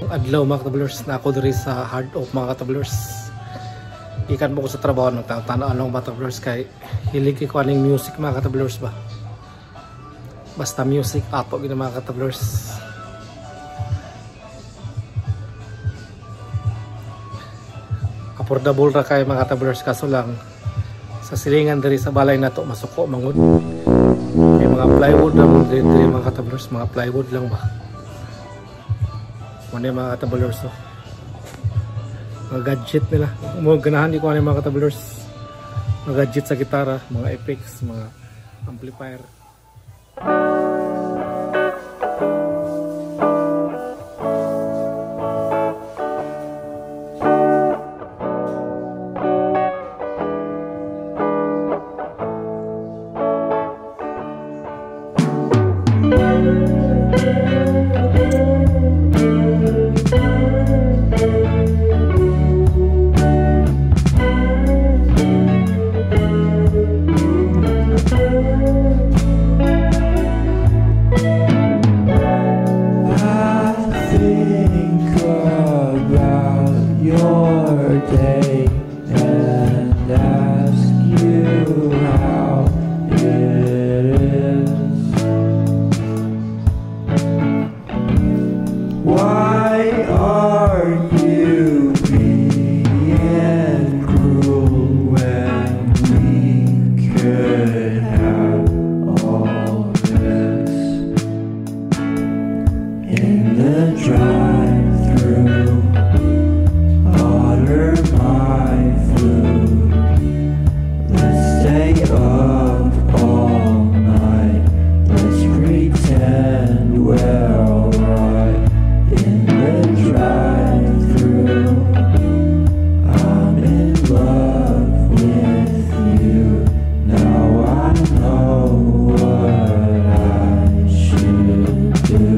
Maayong adlaw, mga katablers, na ako diri sa Heart of, mga katablers. Ikan mo ko sa trabaho ng tanaw lang, mga katablers, kay hilig ko aning music, mga katablers ba. Basta music ato gina, mga katablers. Affordable ra kay, mga katablers, kaso lang sa silingan diri sa balay nato masuko mangud. May mga plywood lang diri, mga katablers, mga plywood lang ba. Muna yung mga katablers, oh. Mga gadget nila. Mga ganahan di ko ano yung mga katablers. Mga gadget sa gitara, mga effects, mga amplifier. I think about your day and ask you how it is. Why are you being cruel when we could have all this? In the drive-through, order my food. Let's stay up all night. Let's pretend we're alright. In the drive-through, I'm in love with you. Now I know what I should do.